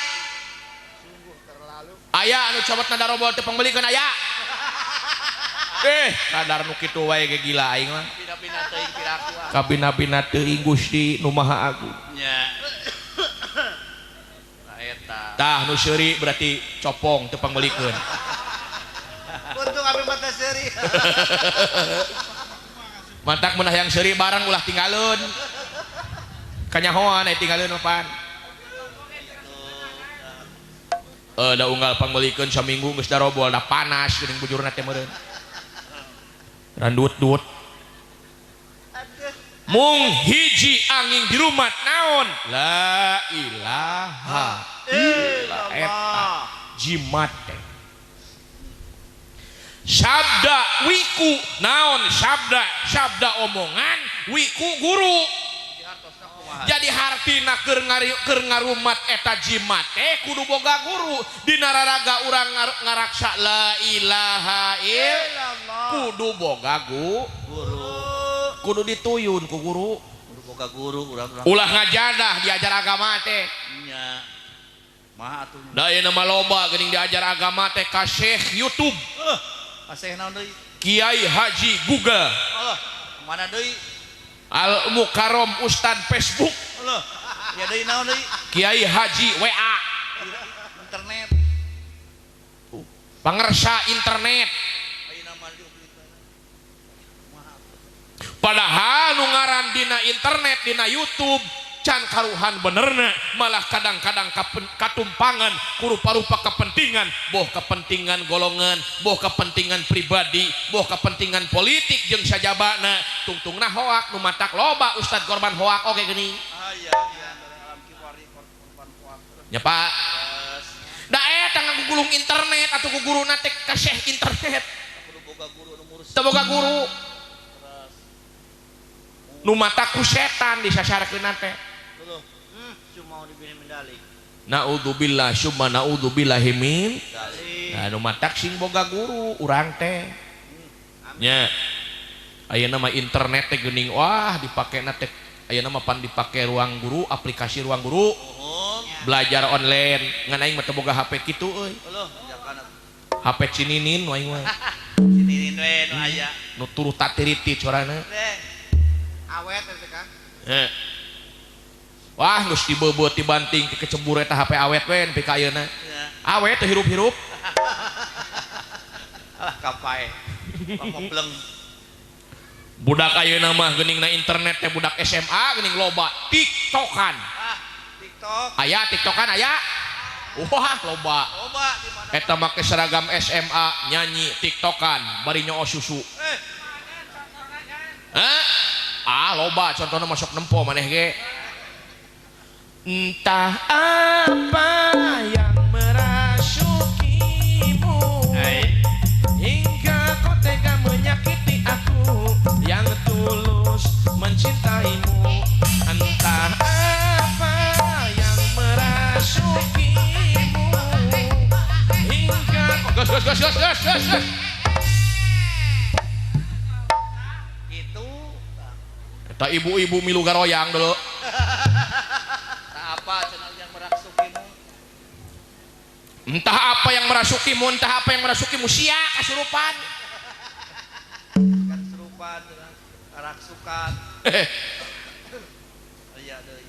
S2: Aya anu cobot na darobol teu pangmeulikeun aya. Kadar nu kitu wae ge gila aing mah.
S1: Bina-bina teuing piraku.
S2: Kabina-bina teuing Gusti nu Maha Agung.
S1: Nya. Tah eta.
S2: Tah nu seuri berarti copong teu pangmeulikeun.
S1: Untung abi mah teh seuri.
S2: Mantak mun hayang seuri barang ulah tinggaleun. Kanyahoan aya tinggaleun mah pan. Da unggal pangmeulikeun saminggu geus darobol da panas geuning bujurna teh meureun. Randut-dut. Mung hiji angin di rumah naon? La ilaha illallah eta jimat teh. Sabda wiku naon sabda? Sabda omongan wiku guru. Jadi hartina keur ngarumat eta jimat teh kudu boga guru. Dina raraga urang ngaraksa la ilaha illallah kudu boga guru. Kudu dituyun ku guru.
S1: Kudu boga guru urang.
S2: Ulah ngajadah diajar agama teh.
S1: Nya. Maha atuh.
S2: Da ayeuna mah loba geuning diajar agama teh ka Syekh YouTube.
S1: Ka Syekh naon deui?
S2: Kiai Haji Google.
S1: Allah, mana deui?
S2: Al Mukarrom Ustad Facebook.
S1: Allah, ya deui naon deui?
S2: Kiai Haji WA.
S1: Internet.
S2: Pangersa internet. Padahal nu ngaran dina internet, dina YouTube can karuhan benerna, malah kadang-kadang katumpangan ku rupa-rupa kepentingan, boh kepentingan golongan, boh kepentingan pribadi, boh kepentingan politik jeung sajabana, tungtungna hoak nu matak loba ustad korban hoak oge geuning. Nya Pak. Da eta ngagugulung internet atuh ku guruna teh kaseh internet. Teu boga guru. Nu matak ku setan disasarkeun teh. Naudzubillah summa naudzubillahi min. Nah nu matak sing boga guru urang teh. Nya. Ayeuna mah internet teh geuning wah dipakena teh ayeuna mah pan dipake ruang guru, aplikasi ruang guru. Belajar online ngan aing mah teu boga HP kitu euy. HP cininin we aing mah.
S1: Cininin we nu aya.
S2: Nu turut tatiriti corana.
S3: Awet teh Kang.
S2: Heh. Wah geus dibeubeut dibanting ti kecebur eta HP awet we nepi ka ayeuna. Awet teh hirup-hirup.
S1: Alah kapae. Pamopleng.
S2: Budak ayeuna mah geuning na internet teh budak SMA geuning loba TikTokan.
S1: Ah, TikTok.
S2: Aya TikTokan aya. Wah loba.
S1: Loba di mana?
S2: Eta make seragam SMA nyanyi TikTokan bari nyoo susu.
S1: Eh.
S2: Hah? Ah loba contohna masuk nempo maneh ge. Entah apa yang merasukimu hingga kau tega menyakiti aku yang tulus mencintaimu. Entah apa yang merasukimu hingga kau gas gas gas gas gas gas.
S1: Itu
S2: eta ibu-ibu milu garoyang dulu.
S1: Apa channel yang merasukimu?
S2: Entah apa yang merasukimu, entah apa yang merasukimu, sia kasurupan.
S1: Kasurupan, raksukan. Aya deui.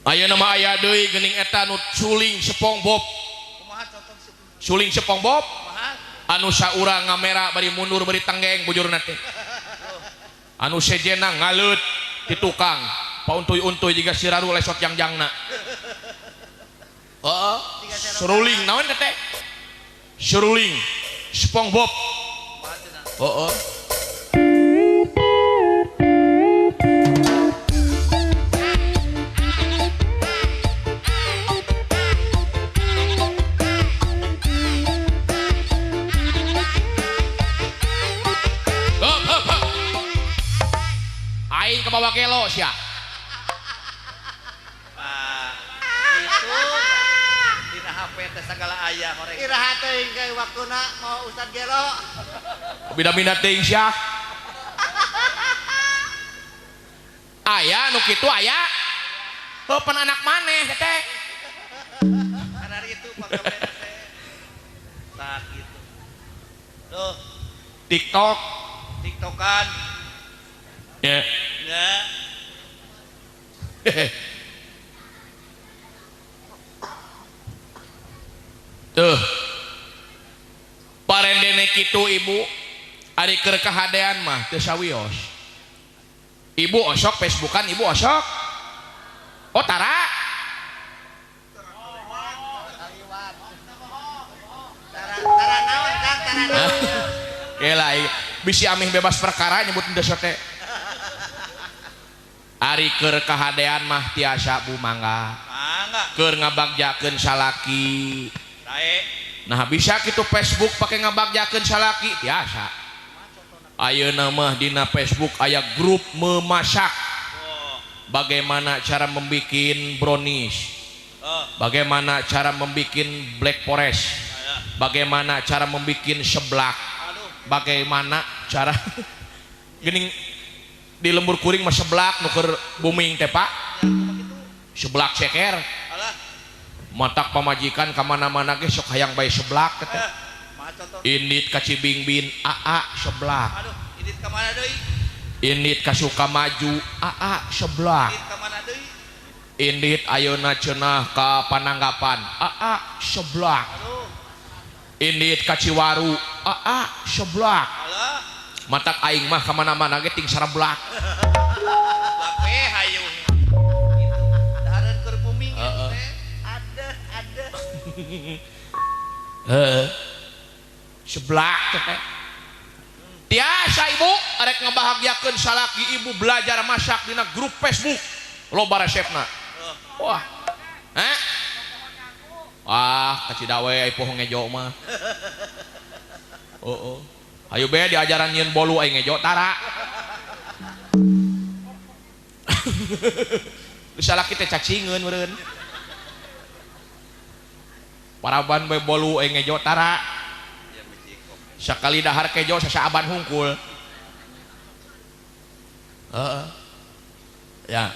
S1: Aya
S2: Ayeuna mah aya deui geuning eta nu suling SpongeBob.
S1: Kumaha contohna?
S2: Suling SpongeBob anu saurang ngamera bari mundur bari tenggeng bujurna teh. Anu sejena ngaleut ti tukang, pauntuy-untuy jiga siraru lesot jangjangna. Heeh, seruling naon teh? Seruling SpongeBob. Heeh. Aing kebawa gelo sia.
S1: Ah, itu dina HP teh sagala aya horeng.
S3: Iraha teuing ke waktuna mau Ustad gelo.
S2: Bida-bida teuing sia. Aya nu kitu aya. Heuh pan anak maneh teh.
S1: Karena itu pagawe teh. Tah kitu. Tuh,
S2: TikTok,
S1: TikTokan.
S2: Ya.
S1: Ya.
S2: Tuh. Parendene kitu ibu, ari keur kahadean mah teu sawios. Ibu osok Facebookan, ibu osok. Oh tara.
S3: Tara naon Kang, tara naon.
S2: Elah, bisi amih bebas perkara nyebut desa teh. Ari keur kahadean mah tiasa bu mangga.
S1: Mangga.
S2: Keur ngabagjakeun salaki.
S1: Sae.
S2: Nah bisa kitu Facebook pake ngabagjakeun salaki tiasa. Ayeuna mah dina Facebook aya grup memasak.
S1: Oh.
S2: Bagaimana cara membikin brownies.
S1: Oh.
S2: Bagaimana cara membikin black forest. Bagaimana cara membikin seblak.
S1: Aduh.
S2: Bagaimana cara geuning di lembur kuring mah seblak nu keur booming teh Pak. Seblak ceker.
S1: Alah.
S2: Matak pamajikan ka mana-mana ge sok hayang bae seblak teh. Indit ka Cibingbin aa seblak.
S1: Aduh, indit ka mana deui?
S2: Indit ka Sukamaju aa seblak.
S1: Indit ka mana deui?
S2: Indit ayeuna cenah ka Pananggapan aa seblak.
S1: Aduh.
S2: Indit ka Ciwaru aa seblak.
S1: Alah.
S2: Matak aing mah ka mana-mana ge ting sareblak.
S1: Blak we hayu. Gitu. Dahareun keur booming teh.
S3: Adeh, adeh.
S2: Heeh. Seblak teh. Tiasa ibu arek ngabahagiakeun salaki ibu belajar masak dina grup Facebook. Loba resepna. Wah. Hah? Wah, kacida we ai poho ngejo mah. Heeh. Ayo be diajaran nyieun bolu aing ngejo tara. Salaki teh cacingeun meureun. Paraban we bolu aing ngejo tara. Sakali dahar kejo sasaaban hungkul. Heeh. Ya.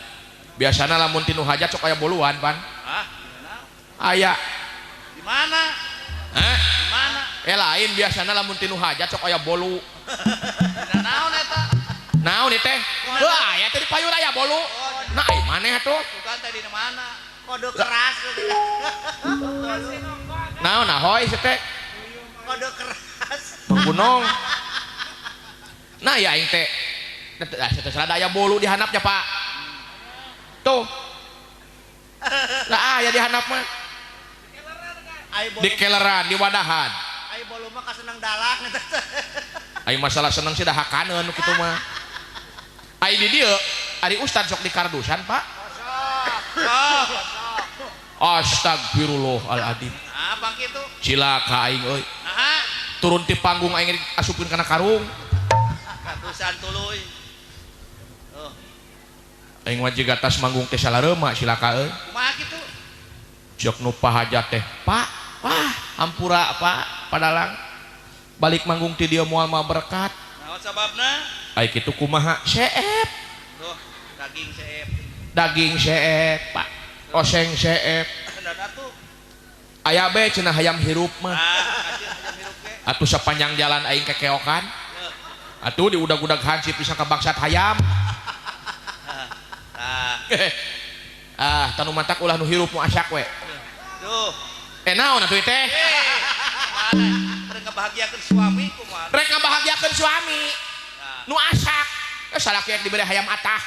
S2: Biasana lamun tinu hajat sok aya boluan pan.
S1: Hah?
S2: Aya.
S1: Di mana?
S2: Hah?
S1: Di mana?
S2: Lain biasana lamun tinu hajat sok aya bolu.
S1: Dina naon eta?
S2: Naon ieu teh? Heuh aya teh di payur aya bolu. Nah, ai maneh atuh?
S1: Bukan teh dina mana?
S3: Kode keras.
S2: Naon ahoy sih teh?
S3: Kode keras.
S2: Manggunong. Nah ya aing teh. Teh aya bolu di handapnya, Pak. Tuh. Lah aya di handap mah. Di keleran, di wadahan.
S3: Ai bolu mah kaseneng dalang eta.
S2: Ai masalah seneng sih dah hakaneun kitu mah. Ai di dieu, ari ustad sok di kardusan, Pak. Astagfirullahaladzim.
S1: Ah, bang kitu.
S2: Cilaka aing euy.
S1: Naha?
S2: Turun ti panggung aing asupkeun kana karung.
S1: Kardusan tuluy. Oh.
S2: Aing wajib atas manggung teh salareumak cilaka euy.
S1: Kumaha kitu?
S2: Jok nu pahajat teh, Pak. Wah, hampura Pak, padalang. Balik manggung ti dieu moal mah berkat.
S1: Naon sababna?
S2: Ai kitu kumaha? Seep.
S1: Tuh, daging seep.
S2: Daging seep, Pak. Oseng seep. Aya be cenah hayam hirup mah. Atuh sepanjang jalan aing kekeokan. Atuh diudag-udag hansip bisa ka bangsat hayam. Ah, tanu matak ulah nu hirup mu asak we.
S1: Duh.
S2: Naon atuh teh?
S1: Rek ngabahagiakeun suami kumaha?
S2: Rek ngabahagiakeun suami. Nu asak. Salaki rek dibere hayam atah.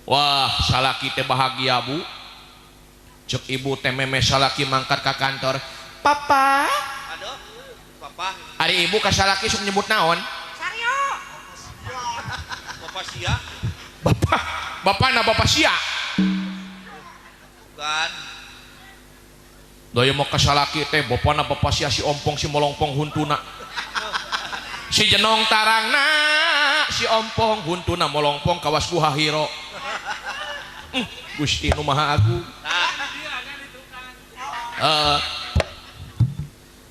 S2: Wah, salaki teh bahagia, Bu. Cek ibu teh meme salaki mangkat ka kantor. Papa.
S1: Aduh, papa.
S2: Ari ibu ka salaki sok nyebut naon?
S3: Sario.
S1: Bapak sia.
S2: Bapak, bapana bapak sia.
S1: Bukan.
S2: Daya mau ka salaki teh bapana bapak sia si ompong si molongpong huntuna. Si jenong tarangna si ompong huntuna molongpong kawas guha hiro. Gusti nu Maha Agung.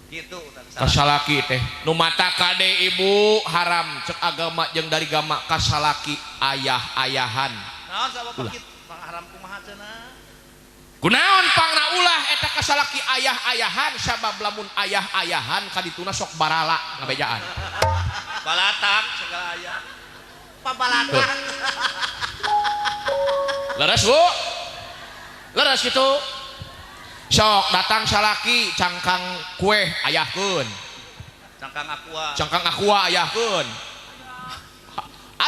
S1: Gitu
S2: kasalaki teh nu mata kade ibu haram cek agama jeung dari gama kasalaki ayah-ayahan.
S1: Naon sabab kitu haram kumaha cenah?
S2: Kunaon pangna ulah eta kasalaki ayah-ayahan sabab lamun ayah-ayahan kadituna sok barala ngabejaan.
S1: Balatak segala aya.
S3: Pabalatak.
S2: Leres Bu. Leres kitu. Sok datang salaki cangkang kue ayahkeun.
S1: Cangkang aqua.
S2: Cangkang aqua ayahkeun.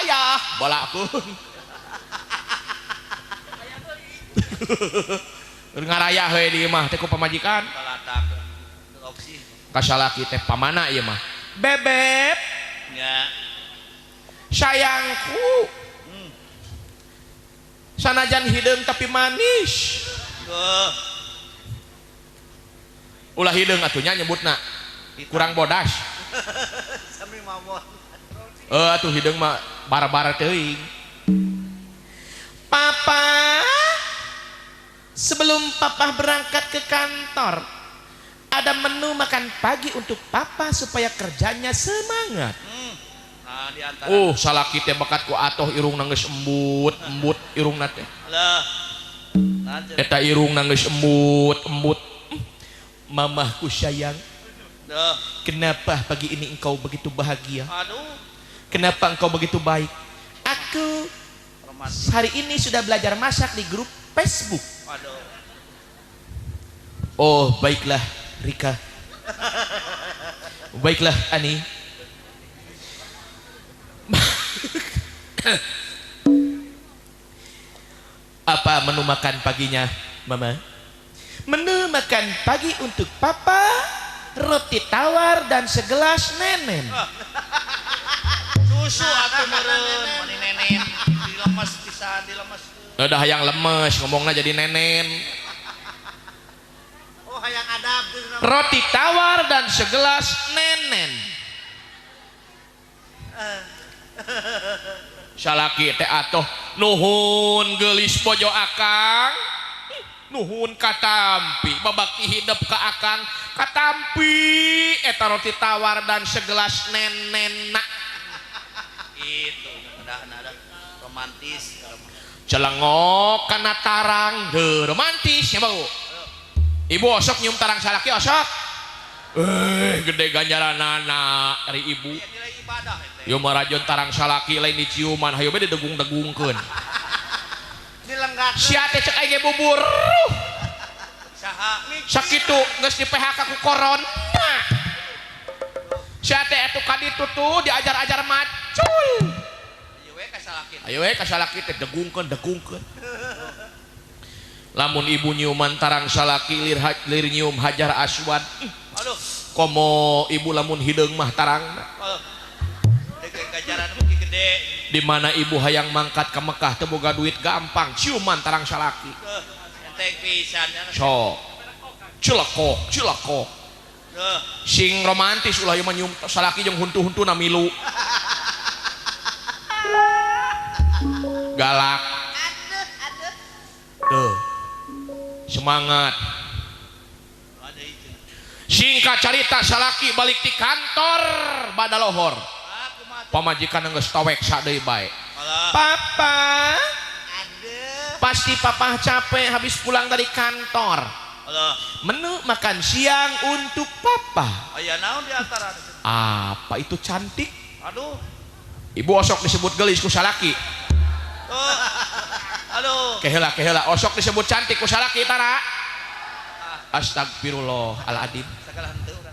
S2: Ayah balakeun. Ngarayah we di imah teh ku pamajikan.
S1: Balatak. Opsi.
S2: Ka salaki teh pamana ieu mah? Bebeb.
S1: Nya.
S2: Sayangku. Sanajan hideung tapi manis. Ulah hideung atuh nya nyebutna. Kurang bodas.
S3: Sami mawon.
S2: Atuh hideung mah bara-bara teuing. Papa, sebelum papa berangkat ke kantor, ada menu makan pagi untuk papa supaya kerjanya semangat.
S1: Nah, di antara.
S2: Salaki teh bakat ku atoh irungna geus embut, embut irungna teh.
S1: Lah.
S2: Eta irungna geus embut, embut. Mamahku sayang.
S1: Duh.
S2: Kenapa pagi ini engkau begitu bahagia?
S1: Aduh.
S2: Kenapa engkau begitu baik? Aku hari ini sudah belajar masak di grup Facebook.
S1: Aduh.
S2: Oh, baiklah Rika. Baiklah Ani. Apa menu makan paginya, Mama? Menu makan pagi untuk papa, roti tawar dan segelas nenen.
S1: Susu atuh meureun, mani nenen dilemes pisan, dilemes.
S2: Udah hayang lemes, ngomongna jadi nenen.
S3: Oh, hayang adab.
S2: Roti tawar dan segelas nenen. Salaki teh atuh nuhun geulis bojo akang. Nuhun katampi babakti hidup ka akang katampi eta roti tawar dan segelas nenena.
S1: Itu ada romantis.
S2: Celengok kana tarang deu romantis nya bau. Ibu osok nyium tarang salaki osok. Gede ganjaranana dari ibu. Ieu mah rajon tarang salaki lain diciuman hayu we didegung-degungkeun. Sia teh cek aing ge bubur.
S1: Saha?
S2: Sakitu geus di PHK ku corona. Sia teh atuh ka ditu tuh diajar-ajar macul.
S1: Ayo we ka salaki.
S2: Ayo we ka salaki teh degungkeun degungkeun. Lamun ibu nyiuman tarang salaki lir nyium hajar aswad.
S1: Aduh.
S2: Komo ibu lamun hideung mah tarangna.
S1: Ganjaran mungkin gede.
S2: Di mana ibu hayang mangkat ke Mekah teu boga duit gampang ciuman tarang salaki.
S1: Enteng pisan.
S2: Sok. Cilekok, cilekok. Sing romantis ulah ieu mah nyium salaki jeung huntu-huntuna milu. Galak.
S3: Aduh, aduh.
S2: Tuh. Semangat. Singkat carita salaki balik di kantor badalohor. Pamajikan geus towek sadeui bae. Papa,
S3: aduh.
S2: Pasti papa capek habis pulang dari kantor.
S1: Alah.
S2: Menu makan siang untuk papa.
S1: Aya naon di antara?
S2: Apa itu cantik?
S1: Aduh.
S2: Ibu osok disebut gelis ku salaki.
S1: Oh. Aduh.
S2: Keheula keheula osok disebut cantik ku salaki tara. Astagfirullahaladzim.
S1: Sagala henteu urang.